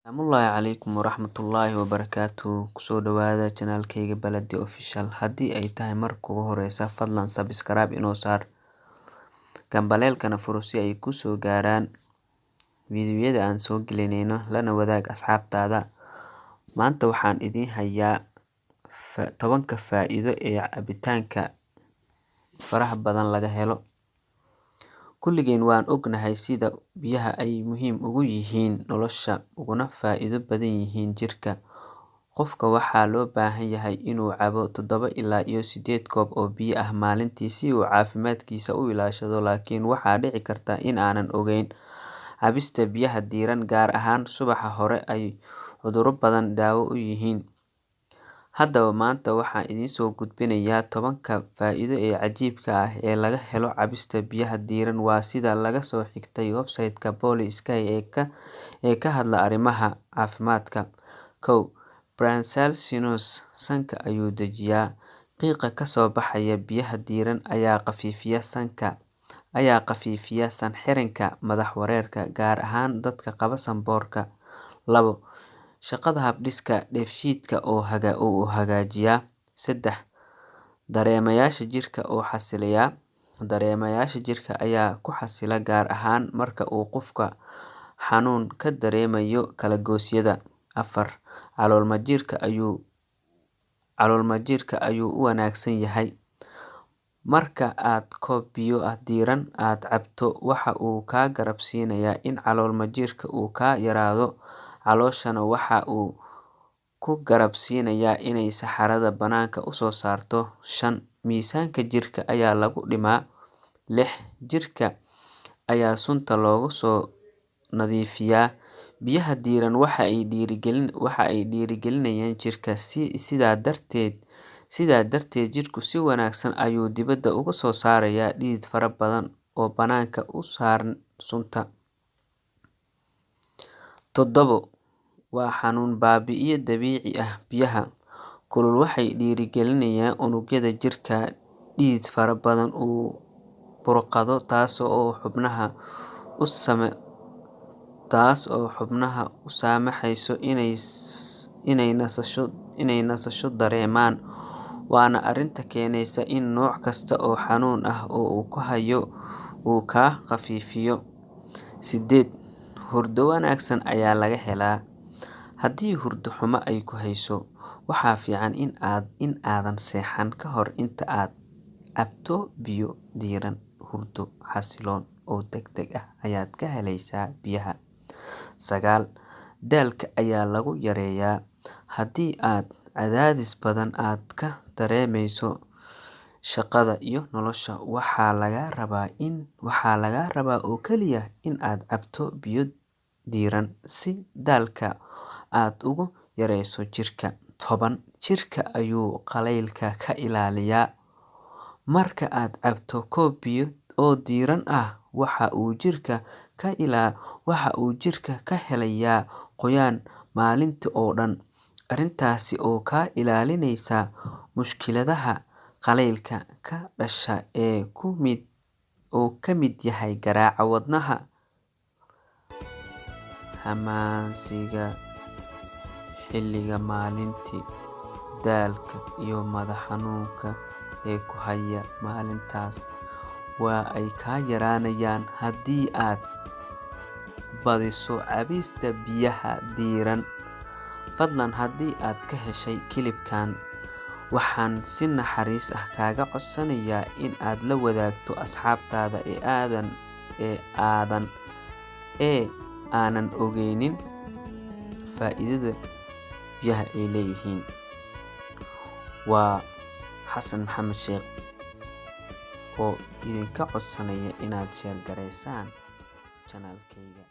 Asalaamu calaykum waraxmatullaahi wabarakaatuh. Kusoo dhawaada channelkayga Baladi Official. Haddii ay tahay marka ugu horeysa, fadlan subscribe inoo saar, gambaleelkana furo si ay kusoo gaaraan fiidiyowyada aan soo gelinayno, lana wadaag asxaabtaada. Maanta waxaan idiin hayaa 10-ka faa'iido ee cabitaanka faraha badan laga helo. Kulligeen waan ognahay sida biyaha ay muhiim ugu yihiin nolosha uguna faa'iido badan yihiin jirka. Qofka waxaa loo baahan yahay inuu cabo 7 ilaa iyo 8 koob oo biyo ah maalintii si uu caafimaadkiisa u ilaashado, laakiin waxaa dhici karta in aanan ogeyn cabista biyaha diiran, gaar ahaan subaxa hore, ay cudurro badan daawo u yihiin. Haddaba maanta waxaan idiin soo gudbinayaa 10-ka faa'iido ee cajiibka ah ee laga helo cabista biyaha diiran. Waa sida laga soo xigtay website-ka Polysky ee ka hadla arrimaha caafimaadka. 1. Nasal sinus sanka ayuu dejiyaa. Qiiqa kasoo baxaya biyaha diiran ayaa khafiifiya san-xirinka madax wareerka, gaar ahaan dadka qaba sanboorka. 2. Shaqada habdhiska dheefshiidka oo hagaajiya. 3. Dareemayaasha jirka oo xasiliya. Dareemayaasha jirka ayaa ku xasila, gaar ahaan marka uu qofka xanuun ka dareemayo kala-goysyada. 4. Calool majiirka ayuu u wanaagsan yahay. Marka aad koob biyo diiran aad cabto, waxa uu kaa garab siinayaa in calool majiirka uu kaa yaraado, calooshana waxa uu ku garab siinayaa inay saxarada banaanka usoo saarto. 5. Miisaanka jirka ayaa lagu dhimaa. 6. Jirka ayaa sunta looga soo nadiifiyaa. Biyaha diiran waxa ay dhiirigelinayaan jirka, sidaa darteed jirku si wanaagsan ayuu dibadda uga soo saarayaa dhidid fara badan oo banaanka u saaran sunta. 7. Waa xanuun baabi'iye dabiici ah. Biyaha kulul waxay dhiirigelinayaan unugyada jirka dhidid fara badan uu burqado, taas oo xubnaha u saamaxayso inay nasasho dareemaan, waana arrinta keenaysa in nooc kasta oo xanuun ah oo ku hayo uu kaa khafiifiyo. 8. Hurdo wanaagsan ayaa laga helaa. Haddii hurdo xumo ay ku hayso, waxaa fiican in aadan seexan ka hor inta aad cabto biyo diiran. Hurdo xasiloon oo degdeg ah ayaad ka helaysaa biyaha. 9. Daalka ayaa lagu yareeyaa. Haddii aad cadaadis badan aad ka dareemeyso shaqada iyo nolosha, waxaa lagaa rabaa oo kaliya in aad cabto biyo diiran si daalka aad uga yareyso jirka. 10. Jirka ayuu qalaylka ka ilaaliyaa. Marka aad cabto koob biyo oo diiran ah, waxa uu jirka ka helayaa qoyaan maalintii oo dhan, arrintaasi oo kaa ilaalinaysa mushkiladaha qalaylka ka dhasha ee uu ka mid yahay garaaca wadnaha, hamaansiga xilliga maalintii, daalka iyo madax xanuunka ee ku haya maalintaas waa ay kaa yaraanayaan haddii aad badiso cabista biyaha diiran. Fadlan haddii aad ka heshay clip-kan, waxaan si naxariis ah kaaga codsanayaa in aad la wadaagto asxaabtaada ee aanan ogeynin faa'iidada biyaha ay leeyihiin. Waa Xasan Maxamed Sheekh oo idinka codsanaya inaad share gareysaan channel-kayga.